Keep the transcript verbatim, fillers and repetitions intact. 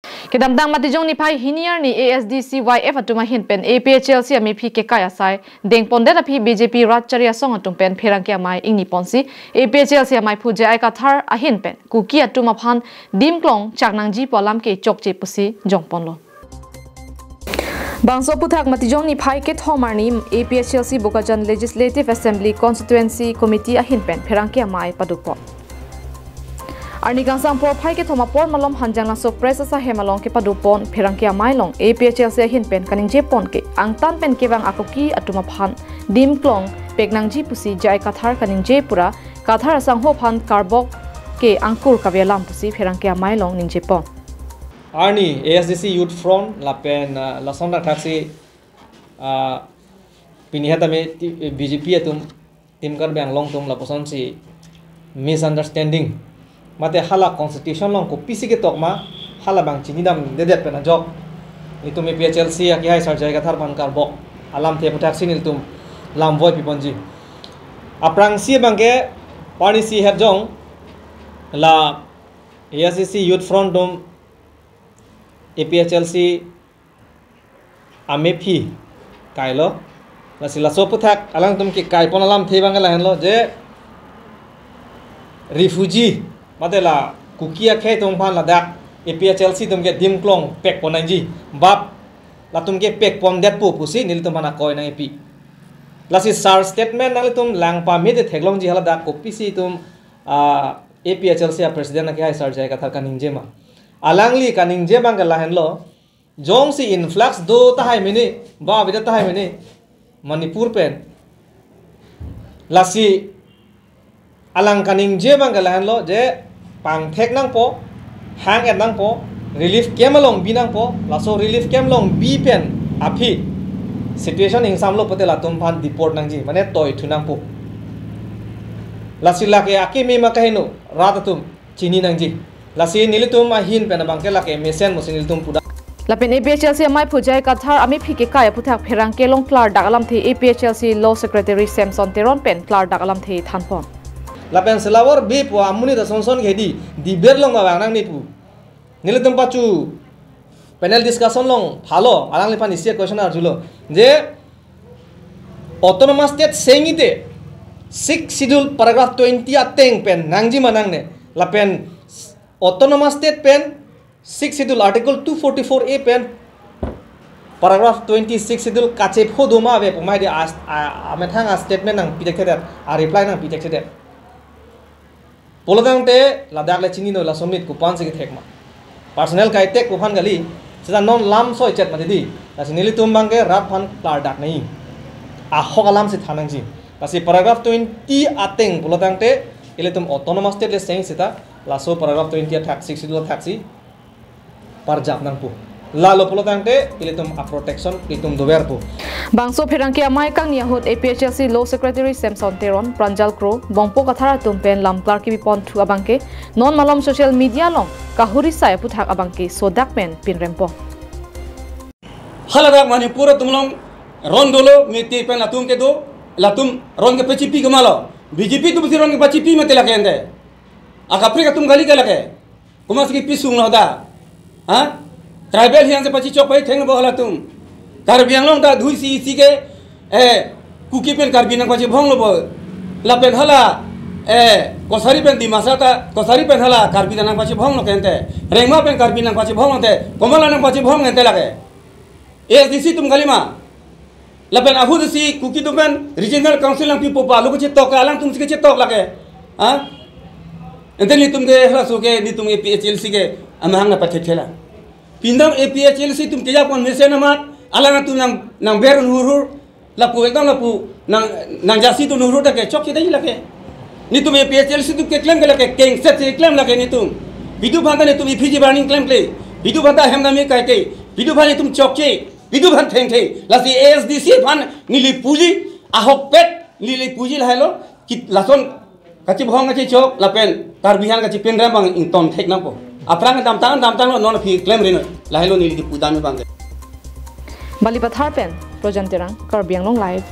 Kedamtang Matijong niphai hini arni A S D C Y F atum ahin pen A P H L C amephi kekai asai dengpondet aphi B J P Ratchari asong atum pen pherangke amei ingniponsi A P H L C ameiphu J I Kathar ahin pen Kuki atum aphan dim klong chak nangji pu alam ke chokche pusi jongponlo. Bangso aphuthak Matijong niphai kethom arni A P H L C Bokajan Legislative Assembly Constituency Committee ahin pen pherangke amei padopon. Arni kangsam porphai kethom apor malom Hanjanglangso Press asahem along kepadopon pherangke amei along A P H L C ahin pen kaningjepon ke angtan pen kevang a-Kuki atum aphan dim klong pek nangji pusi J I Kathar kaningje pura Kathar asangho aphan karbok ke angkur kave alam pusi pherangke amei along ningjepon. Arni A S D C Youth Front lapen, ah, lason thakthaksi, ah, pini hat tame ti-, B J P atum, Team Karbi Anglong atum lapuson si misunderstanding. Mate hala constitution along kopisi ketok ma, hala abang chinidamdedet pen ajok. Itum A P H L C akehai Sar J I Kathar aphan karbok alamthe aphuthak si nelitum lamvoi piponji. Aphrangsi abang ke parni si herjong la A S D C Youth Front atum A P H L C amephi kailo. Lasi laso aphuthak alangtum kekaipon alamthe abang ke lahenlo je refugee mate la Kuki akhei atum aphan ladak A P H L C atum ke dim klong pekpon nangji. Bap latum ke pekpondetpo pusi nelitum aphan akoi nangpi. Lasi sir statement nanglitum lang pame te theklongji haladak kopisi itum, ah, A P H L C a-president akehai Sar J I Kathar kaningje ma. Alangli kaningje abang ke lahenlo. Jongsi influx do tahai mene, ba vida tahai mene, Manipur pen. Lasi alang kaningje abang ke lahenlo je pangthek nangpo, hang-et nangpo, relief camp along bi nangpo, laso relief camp along bi pen aphi situation ingsamlo pote latum aphan deport nangji, mane toithu nangpo. Lasi lake akeme ma kaheno rat atum chini nangji. Lasi nelitum ahin pen abang ke lake mesen mosi nelitum puda. Lapen A P H L C ameiphu J I Kathar amephi kekai aphuthak pherangke along klardak alamthe A P H L C Law Secretary Samson Teron pen klardak alamthe thanpon. Lapen selawor bi pu amonit asonson ke di, diber long ma vang nangne pu. Nelitum pachu panel discussion along phalo, alangliphan isi a-question arjulo. Je Autonomous State sengite Sixth Schedule paragraph twenty ateng pen nangji ma nangne. Lapen Autonomous State pen Sixth Schedule Article two forty-four A pen paragraph twenty Sixth Schedule kachepho do ma ave pu mai di a, a, amethang a-statement nangpitekthedet, a-reply nangpitekthedet. Pulotangte ladak le chinino laso amonit kopansi kethek ma. Personal kaitek pu aphan kali, seta non lam soi chet mati di. Lasi nelitum abang ke rat aphan klardak nangji. Ahok alam si than nangji. Lasi paragraph twenty ateng pulotangte ilitum Autonomous State le seng seta laso paragraph twenty athak Sixth Schedule athaksi parjap nangpo. Lalo pulotangte ilitum a-protection ilitum doverpo. Bangso pherangke amei kangni ahut A P H L C Law Secretary Samson Teron, Pranjal Kro, Bongpo Kathar atum pen lam klar kebiponthu abang ke non malom social media along kahuri sai aphuthak abang ke sodak pen pinrempon. Haladak Manipur atum along ron dolo, mete pen latum kedo, latum ron kepachipi kemalo. B J P atum si ron kepachipi mate lake ente. Akaprek atum kali ke lake. Komatsi kepisung lo da. Ha? Tribal hiang si pachichok pai theng bo halatum. Karbi Anglong ta dui si isi ke, eh, Kuki pen Karbi nangpachibhong lo bo. Lapen hala, eh, Kosari pen Dimasa ta, Kosari pen hala Karbi ta nangpachibhong lo ke ente. Rengma pen Karbi nangpachibhong lo ente. Komat la nangpachibhong ente lake. A S D C atum kali ma. Lapen ahut si Kuki atum pen Regional Council nangpipo pa, lo kachetok ke alangtum si kachetok lake. Ha? Ente nelitum ke halaso ke nelitum A P H L C ke amahang nangpathekthela. Pindam A P H L C atum kejapon mesen amat, alangtum nang, nangber hurhur, lapu ekdam lapu nang, nangjasi atum hurhur ta ke chokche dei lake. Nelitum A P H L C atum keklem ke lake, kengset si klem lake nelitum. Pidu aphan ta nelitum iphi ji barning klemkle. Pidu aphan ta hem dam-ik kaike. Pidu aphan nelitum chokche. Pidu aphan thengthe. Lasi A S D C aphan neli puji, ahokpet neli puji lahelo. Ki lason kachibhong kachichok lapen Karbi aphan kachipinrem abang ingtonthek nangpo. Aphrang damtang damtang lo, non aphi klemri noi. Lahelo neli kipudam abang ke. Balipathar pen Projan Terang, Karbi Anglong Live.